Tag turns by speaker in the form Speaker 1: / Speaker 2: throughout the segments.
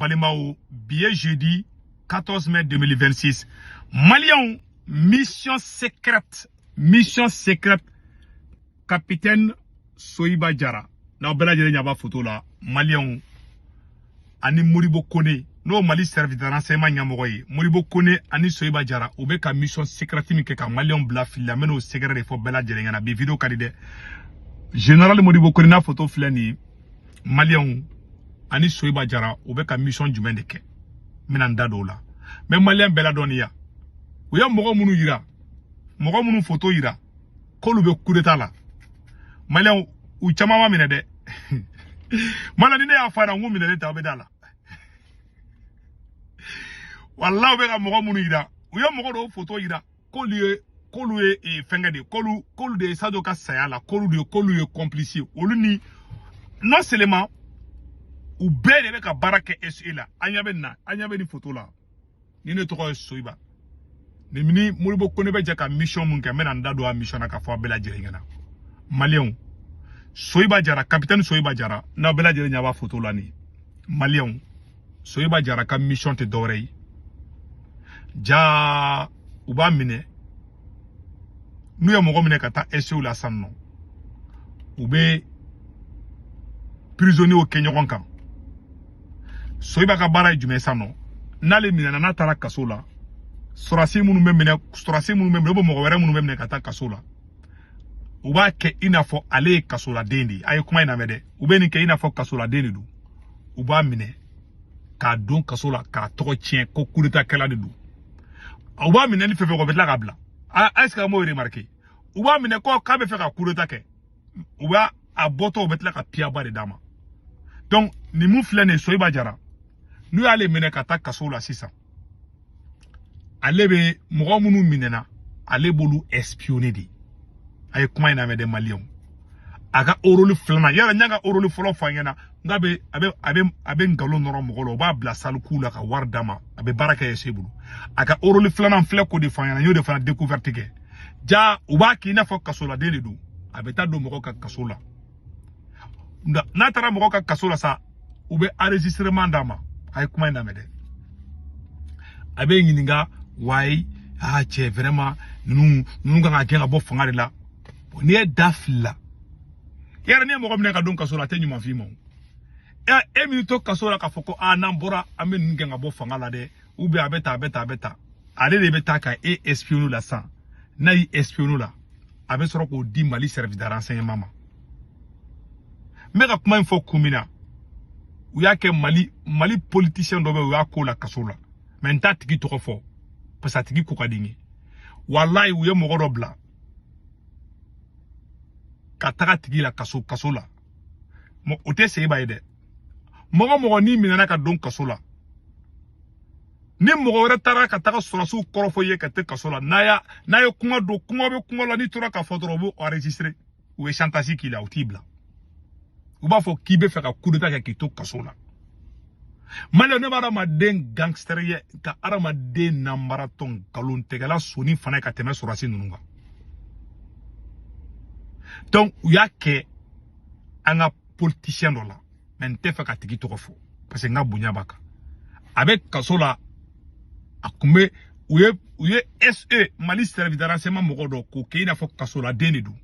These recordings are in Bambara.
Speaker 1: Balimaw, bi ye jeudi 14 mai 2026. Maliyɛnw, mission secrète, mission secrète, capitaine Soyiba Jara, n'aw bɛɛ lajɛlen ɲɛ b'a photo la, maliyɛnw, ani Modibo Kone, n'o Mali service de renseignement ɲɛmɔgɔ ye, Modibo Kone ani Soyiba Jara, u bɛ ka mission secrète min kɛ ka maliyɛnw bila fili la, n bɛn'o secret de fɔ bɛɛ lajɛlen ɲɛna. Bi vidéo ka di dɛ. Général Modibo Kone n'a photo filɛ nin ye, maliyɛnw, ani Soyiba Jara, u bɛ ka mission jumɛn de kɛ? N bɛna n da don o la. N bɛ maliyɛn bɛɛ ladɔnniya, u ye mɔgɔ minnu yira, mɔgɔ minnu photo yira k'olu bɛ coup d'état la, maliyɛnw, u caman ma minɛ dɛ. Mana ni ne y'a fɔ a ɲɛna n k'u minɛlen tɛ, aw bɛ da la. Walahi, u bɛ ka mɔgɔ minnu yira, u ye mɔgɔ dɔw photo yira k'olu ye fɛnkɛ de ye, k'olu de ye Sadio ka saya la, k'olu ye complice ye. Olu ni, non seulement u bɛɛ de bɛ ka baara kɛ SE la. An ɲɛ bɛ nin na, an ɲɛ bɛ nin photo la. Ni ne tɔgɔ ye Soyiba, nin ni Modibo Kone bɛ jɛ ka mission mun kɛ, n bɛna n da don a mission na ka fɔ a bɛɛ lajɛlen ɲɛna. Maliyɛnw, Soyiba Jara, capitaine Soyiba Jara, n'aw bɛɛ lajɛlen ɲɛ b'a photo la nin ye, maliyɛnw, Soyiba Jara ka mission tɛ dɔwɛrɛ ye. Jaa, u b'a minɛ, n'u ye mɔgɔ minɛ ka taa SE la sisan nɔ, u bɛ prisonniers kɛ ɲɔgɔn kan. Soyiba ka baara ye jumɛn ye sisan nɔ? N'ale minɛna, n'a taara kaso la, sɔrɔdasi minnu bɛ minɛ, sɔrɔdasi minnu bɛ minɛ, ou mɔgɔ wɛrɛ minnu bɛ minɛ ka taa kaso la, u b'a kɛ i n'a fɔ ale ye kasoladen de ye. A ye kuma in lamɛn dɛ. U bɛ nin kɛ i n'a fɔ kasoladen de don. U b'a minɛ k'a don kaso la, k'a tɔgɔ tiɲɛ ko coup d'état kɛla de don. U b'a minɛ ni fɛn fɛn kɔ, u bɛ tila k'a bila. A est ce que an m'o remarqué? U b'a minɛ ko k'a bɛ fɛ ka coup d'état kɛ, u b'a a bɔtɔ, u bɛ tila ka piyaba de d'a ma. Donc nin mun filɛ nin ye, Soyiba Jara, n'u y'ale minɛ ka taa kaso la sisan, ale bɛ mɔgɔ minnu minɛna, ale b'olu espionner de. A ye kuma in lamɛn dɛ, maliyɛnw. A ka rôle filanan yala, n y'a ka rôle fɔlɔ fɔ an ɲɛna, n k'a bɛ a bɛ a bɛ a bɛ nkalon nɔrɔ mɔgɔ la, u b'a bila saliku la ka wari d'a ma, a bɛ baara kɛ SE bolo. A ka rôle filanan filɛ k'o de fɔ an ɲɛna, n y'o de fana découverte kɛ. Ja, u b'a kɛ i n'a fɔ kasoladen de don, a bɛ taa don mɔgɔw ka kaso la. Nka n'a taara mɔgɔw ka kaso la sa, u bɛ enregistrement d'a ma. A ye kuma in lamɛn dɛ. A bɛ ɲininka wayi: "Ah cɛ, vraiment, ninnu kan ka gɛn ka bɔ fanga de la." N'i ye da filila yɛrɛ, n'i ye mɔgɔ minɛ ka don kaso la, a tɛ ɲuman f'i ma o. E min to kaso la k'a fɔ ko aa, n'an bɔra, an bɛ ninnu gɛn ka bɔ fanga la dɛ, ou bien a bɛ tan, a bɛ tan, a bɛ tan, ale de bɛ taa ka e espionner la sisan. N'a y'i espionner la, a bɛ sɔrɔ k'o di Mali service de renseignement ma. N bɛ ka kuma in fɔ kun min na, u y'a kɛ Mali politicien dɔ bɛ yen, u y'a ko la kaso la, mais n t'a tigi tɔgɔ fɔ parce que a tigi ko ka di n ye. Walayi, u ye mɔgɔ dɔ bila ka taga tigi la kaso la. O tɛ Seyiba ye dɛ. Mɔgɔ mɔgɔ n'i minɛna ka don kaso la, ni mɔgɔ wɛrɛ taara ka taga sɔrɔdasiw kɔrɔfɔ i ye ka te kaso la, n'a ye kuma don, kuma bɛ kuma la, n'i tora k'a fɔ dɔrɔn, u b'o enregistrer, u bɛ chantage k'i la, u t'i bila. U b'a fɔ k'i bɛ fɛ ka coup d'état kɛ k'i to kaso la. Maliyɛn, ne bɛ adamaden gangster ye ka adamaden namaratɔ, nkalontigɛla soni fana ye ka tɛmɛ sɔrɔdasi ninnu kan. Donc u y'a kɛ an ka politicien dɔ la, mais n tɛ fɛ ka tigi tɔgɔ fɔ parce que n ka bonya b'a kan. A bɛ kaso la, a kun bɛ u ye SE, Mali service de renseignement mɔgɔ dɔ k'o kɛ i n'a fɔ kasoladen de don.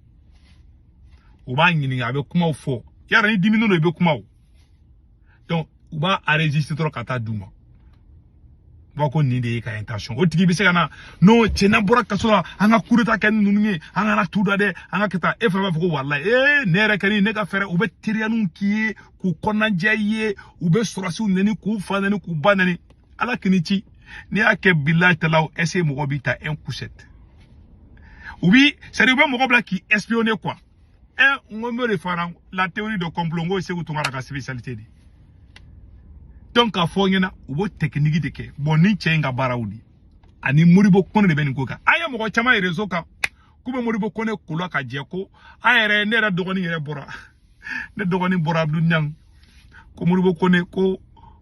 Speaker 1: U b'a ɲininka, a bɛ kumaw fɔ yala, ni diminen don, i bɛ kuma o. Donc u b'a enregistrer dɔrɔn ka taa d'u ma. U b'a ko nin de ye ka intention. O tigi bɛ se ka na: "Non cɛ, n'an bɔra kaso la, an ka coup d'état kɛ ni ninnu ye, an kana tu da dɛ, an ka kɛ tan." E fana b'a fɔ ko walayi, ee, ne yɛrɛ kɛni ne ka fɛɛrɛ. U bɛ teriyaniw k'i ye k'u kɔnɔnajɛ i ye, u bɛ sɔrɔdasiw nɛni, k'u fa nɛni, k'u ba nɛni. Ala k'i ni ci. N'i y'a kɛ, bilahi talaw, SE mɔgɔ b'i ta un coup sec. U bi, c'est à dire u bɛ mɔgɔ bila k'i espionner quoi. Ɛ, n ko n b'o de fana, la théorie de complot, n k'o ye Segu Tunkara ka spécialité de. Donc k'a fɔ ɲɛna, u b'o technique de kɛ. Bon, ni cɛ in ka baaraw de ani Modibo Kone de bɛ nin ko kan. An ye mɔgɔ caman ye réseau kan k'u bɛ Modibo Kone ko la ka jɛ ko an yɛrɛ. Ne yɛrɛ dɔgɔnin yɛrɛ bɔra, ne dɔgɔnin bɔra, Abdou Niang, ko Modibo Kone ko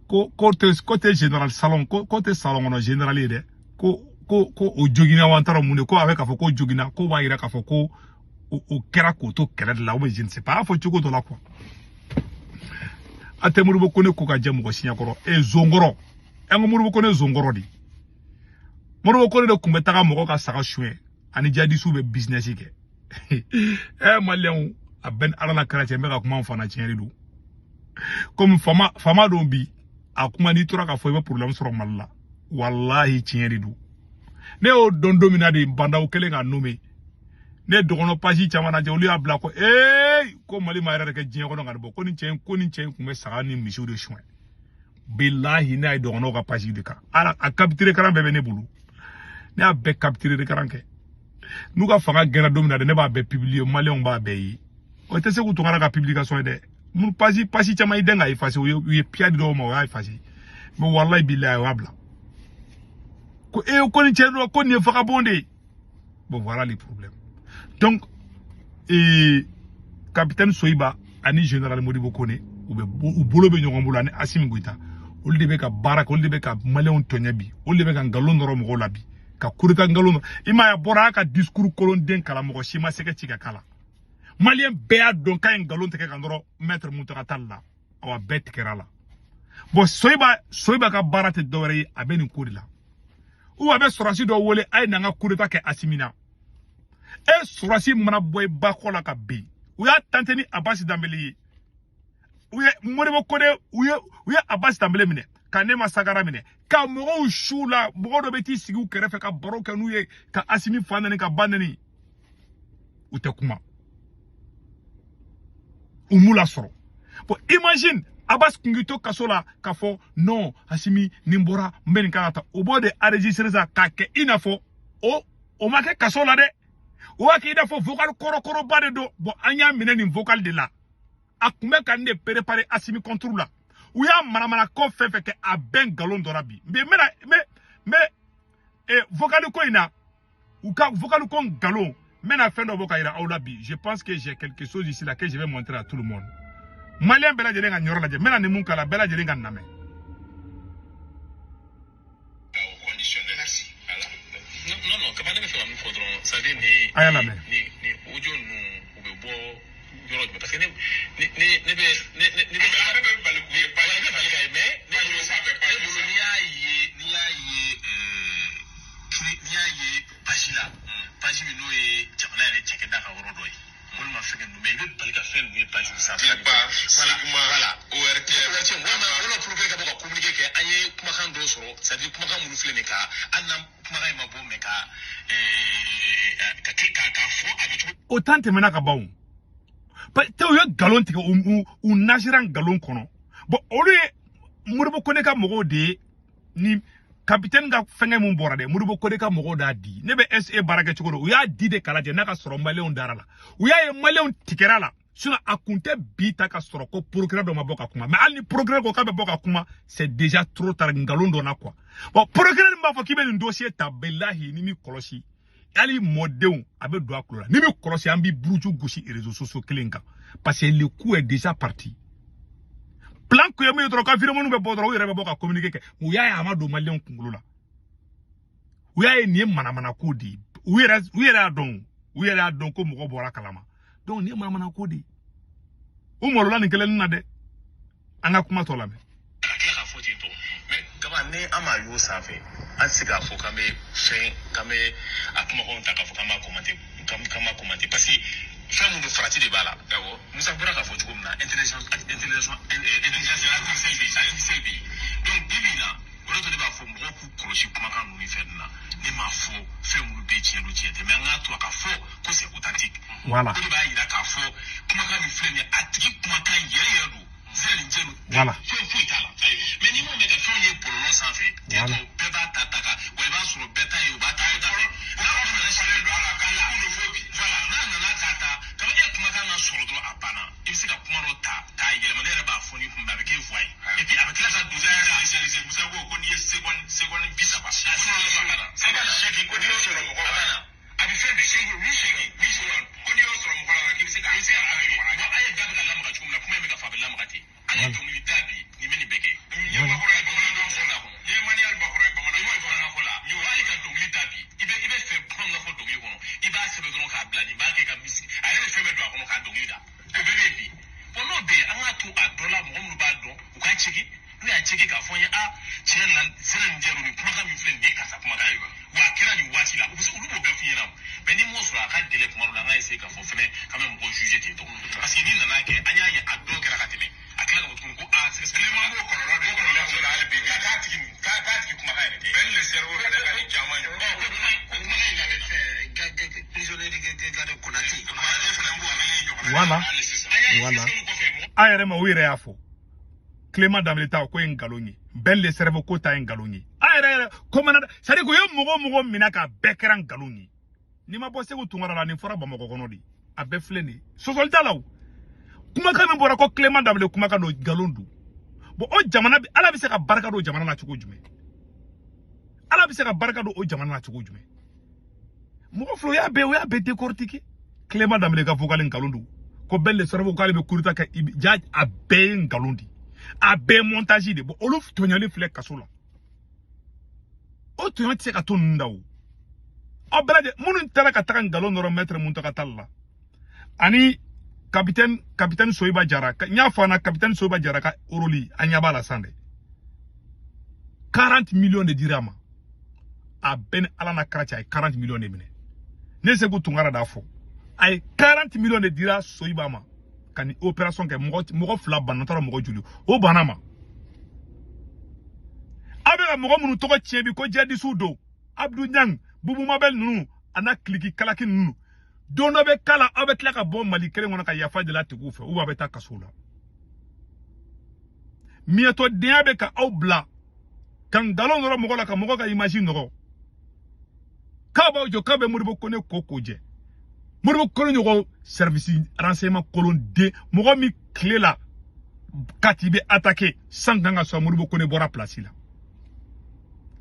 Speaker 1: tɛ général salon, ko tɛ salon kɔnɔ général ye dɛ, ko o joginna wa, n t'a dɔn mun de, ko a bɛ k'a fɔ ko joginna, ko b'a yira k'a fɔ ko o kɛra k'o to kɛlɛ de la, ou bien je ne sais pas, a fɔ cogo dɔ la quoi. A tɛ Modibo Kone ko ka jɛ mɔgɔ siɲɛ kɔrɔ e zonkɔrɔ. An ko Modibo Kone zonkɔrɔ de. Modibo Kone de tun bɛ taga mɔgɔ ka saga suɲɛ ani jadisiw bɛ business kɛ. Ɛ maliyɛnw, a bɛɛ ni ala la kɛra cɛ, n bɛ ka kuma fana tiɲɛ de don. Komi fama fama don bi, a kuma n'i tora k'a fɔ i bɛ problème sɔrɔ Mali la. Walahi tiɲɛ de don. Ne y'o dɔn don min na de, bandaw kɛlen ka nommé, ne ye dɔgɔnɔ page caman lajɛ, olu y'a bila ko ee ko Mali ma yɛrɛ de kɛ diɲɛ kɔnɔ ka bɔ ko ni cɛ in, ko ni cɛ in tun bɛ saga ni misiw de suɲɛ. Bilahi, ne y'a ye dɔgɔnɔw ka page de kan. Ala a capture d'écran bɛɛ bɛ ne bolo, ne y'a bɛɛ capture d'écran kɛ. N'u ka fanga gɛnna don min na de, ne b'a bɛɛ publier, maliyɛnw b'a bɛɛ ye. O tɛ se k'u tɔgɔ ka publication ye dɛ. Mun page caman y'i den ka effacer, u ye piya di dɔw ma, o y'a effacer. Mais walahi bilahi, o y'a bila ko ee ko nin cɛ dɔ ko nin ye vagabond de ye. Bon, voilà les problèmes. Donc ee capitaine Soyiba ani général Modibo Kone, u bɛ u bolo bɛ ɲɔgɔn bolo ani Assimi Goïta, olu de bɛ ka baara kɛ, olu de bɛ ka maliyɛnw tɔɲɛ bi, olu de bɛ ka nkalon nɔrɔ mɔgɔw la bi, ka coup d'état nkalon. I m'a ye, a bɔra a ka discours kolonden kalan, mɔgɔ si ma sɛgɛ ci ka k'a la. Maliyɛn bɛɛ y'a dɔn k'a ye nkalon tigɛ ka nɔrɔ maître Mountaga Tall la. Awa bɛɛ tigɛra la. Bon, Soyiba ka baara tɛ dɔwɛrɛ ye, a bɛ nin ko de la. Ou a bɛ sɔrɔsi dɔ wele, a ye na n ka coup d'état kɛ Assimi na. E sɔrɔsi mana bɔ i ba kɔ la ka bin, u y'a tenter ni Abbas Dembélé ye, u ye Modibo Kone, u ye Abbas Dembélé minɛ ka Nema Sagara minɛ ka mɔgɔw su la. Mɔgɔ dɔ bɛ t'i sigi u kɛrɛfɛ ka baro kɛ n'u ye ka Assimi fa nɛni ka ba nɛni, u tɛ kuma, u m'u lasɔrɔ. Bon, imagine Abbas kun k'i to kaso la k'a fɔ non, Assimi nin bɔra, n bɛ nin kan ka ta, o b'o de enregistrer sa k'a kɛ i n'a fɔ o ma kɛ kaso la dɛ. O b'a kɛ i n'a fɔ vocal kɔrɔkɔrɔba de don. Bon, an y'a minɛ nin vocal de la, a kun bɛ ka nin de préparer Assimi contre la. U y'a manamana ko fɛn fɛn kɛ, a bɛɛ nkalon dɔra bi. N bɛ n bɛna n bɛ n bɛ vocal ko in na, u ka vocal ko nkalon, n bɛna fɛn dɔ bɔ ka yira aw la bi. Je pense que j'ai quelque chose ici là que je vais montrer à tout le monde. Maliyɛn bɛɛ lajɛlen ka nin yɔrɔ lajɛ, n bɛna nin mun k'a la, bɛɛ lajɛlen ka nin lamɛn.
Speaker 2: Conditionnel. Merci. Voilà. Non, non, non, kaba ne bɛ fɛ ka min fɔ dɔrɔn, c'est à dire ni
Speaker 1: A y'a lamɛn.
Speaker 2: Ni audio ninnu, u bɛ bɔ yɔrɔ jumɛn? Parce que ne bɛ ne bɛ
Speaker 3: A bɛɛ bɛ bali k'u ye.
Speaker 2: Voilà, i bɛ bali ka ye, mais ne
Speaker 3: page
Speaker 2: bolo
Speaker 3: sanfɛ,
Speaker 2: ne
Speaker 3: page
Speaker 2: bolo
Speaker 3: sanfɛ.
Speaker 2: N'i y'a ye page la, page min n'o ye jamana yɛrɛ cakɛda ka yɔrɔ dɔ ye, walima fɛn ninnu, mais i bɛ bali ka fɛn ninnu ye page sanfɛ.
Speaker 3: Dirpa,
Speaker 2: voilà,
Speaker 3: Sigma,
Speaker 2: voilà.
Speaker 3: ORTM.
Speaker 2: ORTM, walima procureur ka bɔ ka communiqué kɛ, an ye kumakan dɔw sɔrɔ, c'est à dire kumakan minnu filɛ nin ye, ka hali n'a kumakan in ma bɔ, mais ka fɔ a bɛ cogo
Speaker 1: O temps tɛmɛna ka ban o. Te u ye nkalon tigɛ, u nasira nkalon kɔnɔ. Bon, olu ye Modibo Kone ka mɔgɔw de ye. Ni capitaine ka fɛngɛ mun bɔra dɛ, Modibo Kone ka mɔgɔw d'a di. Ne bɛ SE baara kɛ cogo di? U y'a di de k'a lajɛ n'a ka sɔrɔ maliyɛnw dara la. U y'a ye maliyɛnw tigɛra la, sinon a kun tɛ bi ta ka sɔrɔ ko procureur dɔ ma bɔ ka kuma. Mais hali ni procureur ko k'a bɛ bɔ ka kuma, c'est déjà trop tard, nkalon dɔ na quoi. Bon, procureur min b'a fɔ k'i bɛ nin dossier ta, bilahi, ni m'i kɔlɔsi, hali mɔdenw a bɛ don a kulo la. N'i bɛ kɔlɔsi, an b'i buruju gosi réseaux sociaux kelen kan, parce que le coup est déjà parti. Plan kun ye mun ye dɔrɔn, ka vidéo minnu bɛ bɔ dɔrɔn, u yɛrɛ bɛ bɔ ka communiquer kɛ. U y'a ye a ma don maliyɛnw kunkolo la, u y'a ye nin ye manamana ko de ye. U yɛrɛ y'a dɔn, u yɛrɛ y'a dɔn ko mɔgɔ bɔra kalama. Donc nin ye manamana ko de ye. U malola nin kɛlɛli na dɛ. An ka kuma tɔ lamɛn.
Speaker 2: Ka tila k'a fɔ ten tɔ, mais kaba ni an m'a y'o sanfɛ, an tɛ se k'a fɔ k'an bɛ fɛn, k'an bɛ a kumakanw ta k'a fɔ k'an b'a commenter, k'an b'a commenter, parce que fɛn mun don, farati de b'a la. Awɔ, Musa bɔra k'a fɔ cogo min na, intelligence artificielle bɛ yen, artificielle bɛ yen. Donc bi bi in na, o de to ne b'a fɔ mɔgɔw k'u kɔlɔsi kumakan ninnu ni fɛn ninnu na. Ne m'a fɔ fɛn minnu bɛ yen tiɲɛ don, tiɲɛ tɛ, mais an k'a to a ka fɔ ko c'est authentique.
Speaker 1: Voilà.
Speaker 2: O de b'a yira k'a fɔ kumakan min filɛ nin ye, a tigi kumakan yɛrɛ yɛrɛ don, zɛrɛ ni jɛ don.
Speaker 1: Voilà.
Speaker 2: Fɛn foyi t'a la, mais n'i m'o mɛn ka fɛnw ye bɔlɔlɔ sanfɛ
Speaker 1: Voilà.
Speaker 2: tentɔ, bɛɛ b'a ta ta ka wa, i b'a sɔrɔ bɛɛ ta ye, u b'a ta ta fɛ n'a nana
Speaker 3: falen don a la k'a
Speaker 2: la
Speaker 3: kun don fo bi.
Speaker 2: Voilà, n'a nana k'a ta kaba e kumakan ka sɔrɔ dɔrɔn, a banna. I bɛ se ka kuma dɔ ta k'a yɛlɛma, ne yɛrɛ b'a fɔ ni kun bɛ, a bɛ kɛ voix ye, et puis a bɛ tila ka don
Speaker 3: Musa y'a spécialisé. Musa ko ko n'i ye seconde 30, 8, ko n'i y'o sɔrɔ mɔgɔ la,
Speaker 2: a bɛ fɛn bɛɛ
Speaker 3: seegin, huit secondes, huit secondes, ko n'i y'o sɔrɔ mɔgɔ la, k'i bɛ se k'a
Speaker 2: i bɛ se k'a bɛɛ kɛ. Bon, a ye da bɛ ka lamaga cogo min na, kuma in bɛ ka fɔ, a bɛ lamaga ten. Hali dɔnkili da bi, nin bɛ nin bɛɛ kɛ.
Speaker 3: Nin ye makɔrɔ ye bamanankan fɔ la, nin ye maniyali makɔrɔ ye bamanankan
Speaker 2: I b'o bamanankan fɔ la, hali ka dɔnkili da. Tiɲɛ la, sɛnɛ nin jɛru, nin kumakan min filɛ nin ye, karisa kumakan ye wa, a kɛra nin waati la, u bɛ se, olu b'o bɛɛ f'i ɲɛna. Mais ni m'o sɔrɔ, a ka gɛlɛn kuma dɔ la, an ka essayer k'a fɔ fɛnɛ k'an bɛ mɔgɔw juger ten tɔ, parce que ni nana kɛ, an y'a ye a dɔw kɛra ka tɛmɛ, a tila ka fɔ tuguni ko aa, sɛgɛsɛgɛli
Speaker 3: Clément b'o kɔlɔlɔ de
Speaker 2: o kɔlɔlɔ sɔrɔ hali bi k'a tigi k'a tigi kumakan yɛrɛ tɛ.
Speaker 3: Ben le cerveau fɛnɛ ka nin caman ɲɛ.
Speaker 2: Ɔ, ko kumakan in labɛnna.
Speaker 4: Prisonnier de garde Konate.
Speaker 3: Konate fɛnɛ b'o kelen ɲɔgɔnna.
Speaker 1: Voilà.
Speaker 3: Hali sisan.
Speaker 2: An y'a ye
Speaker 1: Voilà.
Speaker 2: sɛgɛsɛgɛli kɔfɛ, mɔgɔ
Speaker 1: A yɛrɛ ma, u yɛrɛ y'a fɔ Clément Dembélé ta ko ye nkalon ye, Ben le cerveau ko ta ye nkalon ye. A yɛrɛ yɛrɛ commandant, c'est à dire que u ye mɔgɔ o mɔgɔ minɛ k'a bɛɛ kɛra nkalon ye. N'i ma bɔ Segu Tunkara la, nin fɔra Bamakɔ kɔnɔ de, a bɛɛ filɛ nin ye, sɔsɔli t'a la. O kumakan min bɔra ko Clément Dembélé kumakan don, nkalon don. Bon, o jamana Ala bɛ se ka barika don jamana la cogo jumɛn? Ala bɛ se ka barika don o jamana la cogo jumɛn? Mɔgɔ fila, o y'a bɛɛ décortiquer. Clément Dembélé ka vocal, nkalon don. Ko Ben le cerveau k'ale bɛ coup d'état kɛ, ja, a bɛɛ ye nkalon de, a bɛɛ ye montage de. Bon, olu tɔɲɔli filɛ kaso la, o tɔɲɔ tɛ se ka to ninnu da. O aw bɛɛ lajɛlen minnu taara ka taga nkalon dɔrɔn, maître Mountaga Tall la ani capitaine Soyiba Jara, n y'a fɔ an na, capitaine Soyiba Jara ka rôle, an ɲɛ b'a la san dɛ. 40 millions de dira a ma, a bɛɛ ni Ala n'a kɛra cɛ, a ye 40 millions de minɛ. Ne Segu Tunkara d'a fɔ, a ye 40 millions de dira Soyiba ma ka nin opération kɛ. Mɔgɔ mɔgɔ fila banna, n taara mɔgɔ joli o banna ma. Aw bɛ ka mɔgɔ minnu tɔgɔ tiɲɛ bi ko jihadisiw don, Abdou Niang, Bubu Mabel ninnu, a n'a kiliki kalaki ninnu, don dɔ bɛ kala, aw bɛ tila ka bɔ Mali kelen kɔnɔ ka yafa deli a tigiw fɛ, ou a bɛ taa kaso la. Miyɛtɔdenya bɛ ka aw bila ka nkalon nɔrɔ mɔgɔ la, ka mɔgɔ ka image nɔgɔ, k'a b'aw jɔ k'a bɛ Modibo Kone ko ko jɛ. Modibo Kone ɲɔgɔn service renseignement kolon den, mɔgɔ min tile la Kati bɛ attaqué san kan ka sɔrɔ Modibo Kone bɔra place la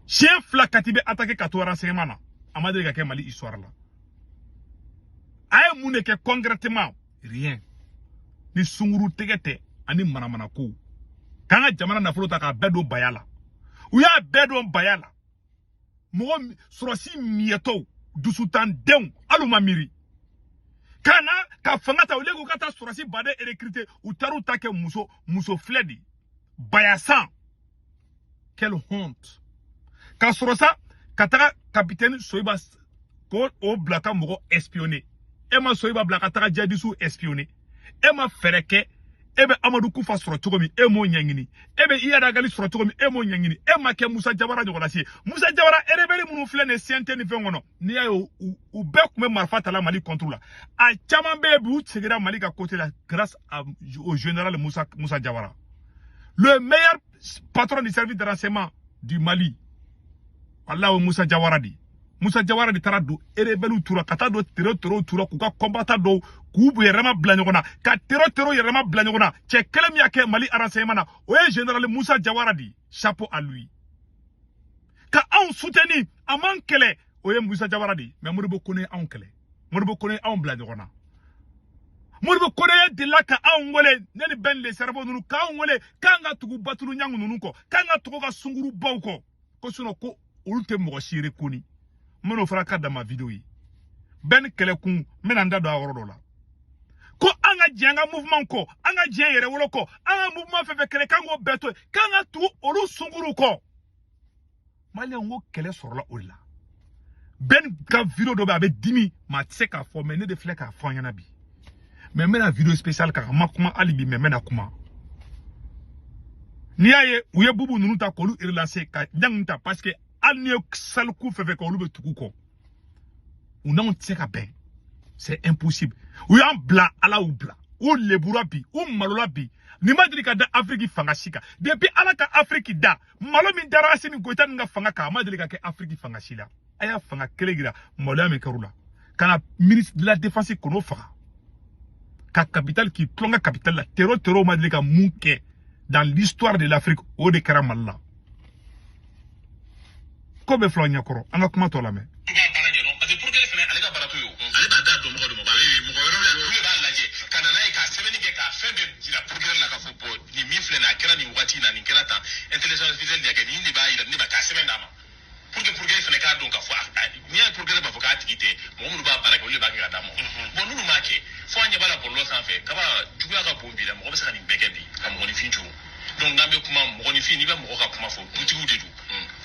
Speaker 1: siɲɛ fila, Kati bɛ attaqué ka to renseignement na, a ma deli ka kɛ Mali histoire la. A ye mun de kɛ concrètement? Rien. Ni sunkuru tɛgɛ tɛ ani manamanako, k'an ka jamana nafolo ta k'a bɛɛ don baya la, u y'a bɛɛ don baya la. Mɔgɔ sɔrɔsi miyɛtɔw, dusutandenw, hali u ma miiri ka na ka fanga ta. Olu ko ka taa sɔrɔsi baden recruter, u taar'u ta kɛ muso muso filɛ de bayasan. Quelle honte! Ka sɔrɔ sa ka taga capitaine Soyiba k'o o bila ka mɔgɔ espionner. E ma Soyiba bila ka taga jihadisiw espionner, e ma fɛɛrɛ kɛ. E bɛ Amadu Kufa sɔrɔ cogo min, e m'o ɲɛɲini. E bɛ Iyad Ag Ghali sɔrɔ cogo min, e m'o ɲɛɲini. E ma kɛ Musa Jabara ɲɔgɔnna si ye. Musa Jabara, rebelle minnu filɛ nin ye CNT ni fɛn kɔnɔ, n'i y'a ye u bɛɛ tun bɛ marifa ta la Mali contre la, a caman bɛ yen bi, u seginna Mali ka côté la grâce au général Musa Jawara, le meilleur patron du service de renseignement du Mali. Walahi, o Musa Jawara de, Musa Jawara de taara don rebelle tura, ka taa don terro terro tura, k'u ka combattant dɔw k'u yɛrɛma bila ɲɔgɔn na, ka terro terro yɛrɛma bila ɲɔgɔn na. Cɛ kelen min y'a kɛ Mali renseignement na, o ye général Musa Jawara de. Chapeau à lui. Ka anw soutenir, a man kɛlɛ, o ye Musa Jawara de. Mais Modibo Kone ye anw kɛlɛ, Modibo Kone ye anw bila ɲɔgɔn na. Modibo Kone ye delila ka anw wele, ne ni Ben le cerveau ninnu, k'anw wele k'an ka tugu Batulu Ɲangu ninnu kɔ, k'an ka tugu ka sungurubaw kɔ, ko sinon ko olu tɛ mɔgɔ si reconnu. N bɛn'o fana ka dama vidéo ye. Ben kɛlɛkun, n bɛna n da don a yɔrɔ dɔ la, ko an ka jɛ an ka mouvement kɔ, an ka jɛ yɛrɛwolo kɔ, an ka mouvement fɛn fɛn kɛlɛ, k'an k'o bɛɛ to yen, k'an ka tugu olu sunguruw kɔ. Maliyɛnw ko kɛlɛ sɔrɔla o de la. Ben ka vidéo dɔ bɛ yen, a bɛ dimi, maa tɛ se k'a fɔ, mais ne de filɛ k'a fɔ an ɲɛna bi. Mais n bɛna vidéo spéciale kan, n ma kuma hali bi, mais n bɛna kuma. N'i y'a ye u ye Bubu ninnu ta k'olu relancer ka ɲangi ta, parce que hali n'i ye saliku fɛn fɛn kɛ, olu bɛ tugu kɔ, u n'anw tɛ se ka bɛn, c'est impossible. U y'an bila, Ala y'u bila, u lebura bi, u malola bi. Nin ma deli ka da Afiriki fanga si kan depuis Ala ka Afiriki da. Malo min dara Asimi Goyita nin ka fanga kan, a ma deli ka kɛ Afiriki fanga si la. A y'a fanga kelen yira maloya min kɛr'u la, ka na ministre de la défense kɔnɔ faga, ka capitale k'i tulonkɛ capitale la. Terro terro ma deli ka mun kɛ dans l'histoire de l'Afrique, o de kɛra Mali la. Ko bɛ filɛ ɲɛkɔrɔ, an ka kuma tɔ lamɛn.
Speaker 2: I b'a baara ɲɛdɔn, parce que procureur fɛnɛ, ale ka baara t'o ye o. Ale b'a d'a dɔnbagaw de ma.
Speaker 3: Mɔgɔ wɛrɛw de
Speaker 2: Olu de b'a lajɛ ka na n'a ye, k'a sɛbɛnni kɛ, k'a fɛn bɛɛ jira procureur la, k'a fɔ bon, nin min filɛ nin ye, a kɛra nin waati in na, nin kɛra tan, intelligence artificielle de y'a kɛ, nin de b'a yira, nin de b'a k'a sɛbɛn d'a ma pour que procureur fɛnɛ k'a dɔn k'a fɔ n'i y'a ye procureur b'a fɔ k'a tigi tɛ, mɔgɔ minnu b'a baara kɛ, olu de b'a kɛ ka d'a ma. Bon, n'olu m'a kɛ, fo an ɲɛ b'a la bɔlɔlɔ sanfɛ. Kaba juguya ka bon bi la, mɔgɔ bɛ se ka nin bɛɛ kɛ bi ka mɔgɔninfin cogo. Donc n'an bɛ kuma mɔgɔninfin, n'i bɛ mɔgɔ ka kuma fɔ, dutigiw de de don,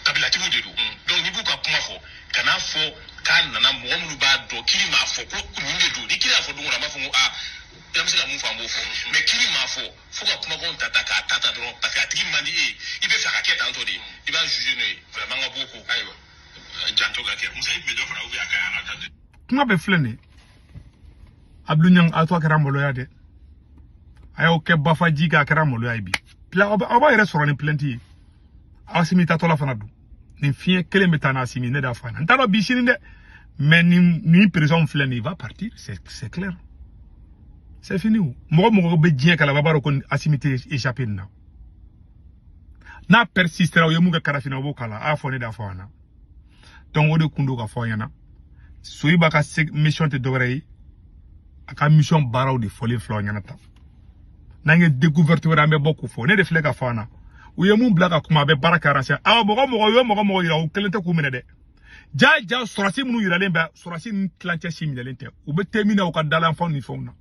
Speaker 2: kabilatigiw de don. Donc n'i b'u ka kuma fɔ, kan'a fɔ k'a nana mɔgɔ minnu b'a dɔn, kiri m'a fɔ ko nin de don. Ni kiri y'a fɔ don o don, an b'a fɔ ko aa, an bɛ se ka mun fɔ, an b'o fɔ. Mais kiri m'a fɔ fo ka kumakanw ta ta k'a ta ta dɔrɔn, parce que a tigi man di e ye, i bɛ fɛ a ka kɛ tan tɔ de, i b'a juger n'o ye. Vraiment, an ka bɔ o ko.
Speaker 3: Ayiwa, janto ka kɛ. Musa, i tun bɛ dɔ fara ou bien a ka ɲi an ka taa?
Speaker 1: Kuma bɛ filɛ nin ye, Abdou Niang, a tɔ kɛra maloya dɛ. A y'aw kɛ bafaji kɛ, a kɛra maloya ye bi. Aw b'a yɛrɛ sɔrɔ ni plainte ye. Asimi tatɔla fana don, nin fiɲɛ kelen bɛ taa n'Asimi. Ne da fɔ a ɲɛna, n t'a dɔn bi sini dɛ, mais nin président filɛ nin, il va partir, c'est clair, c'est fini. O mɔgɔ mɔgɔ bɛ diɲɛ kala, b'a dɔn ko Asimi tɛ échapper nin na. N'a persistera, u ye mun kɛ Kadhafi na, u b'o k'a la. A y'a fɔ, ne da fɔ a ɲɛna. Donc o de kun don ka fɔ a ɲɛna, Soyiba ka mission tɛ dɔwɛrɛ ye, a ka mission baaraw de fɔlen filɛ aw ɲɛna tan. N'an ye découverte wɛrɛ, an bɛ bɔ k'o fɔ. Ne de filɛ ka fɔ an na, u ye mun bila ka kuma, a bɛ baara kɛ arase. Awa, mɔgɔ mɔgɔ u ye mɔgɔ mɔgɔ yira, u kelen tɛ k'u minɛ dɛ. Ja ja, sɔrɔsi minnu yiralen bɛ, sɔrɔsi ninnu tilancɛ si minɛlen tɛ. U bɛ te min na u ka dalanfɛnw ni fɛnw na,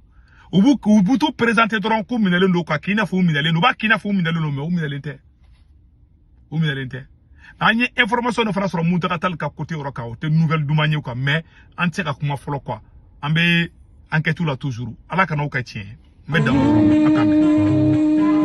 Speaker 1: u b'u t'u présenter dɔrɔn k'u minɛlen don, ka k'i n'a fɔ u minɛlen don. U b'a k'i n'a fɔ u minɛlen don, mais u minɛlen tɛ, u minɛlen tɛ. An ye information dɔ fana sɔrɔ Mountaga Tall ka côté yɔrɔ kan, o tɛ nouvelle duman ye quoi, mais an tɛ se ka kuma fɔlɔ quoi, an bɛ enquête la toujours. Ala kana o kɛ tiɲɛ ye. N bɛ dan o dɔrɔn ma, a k'an bɛn.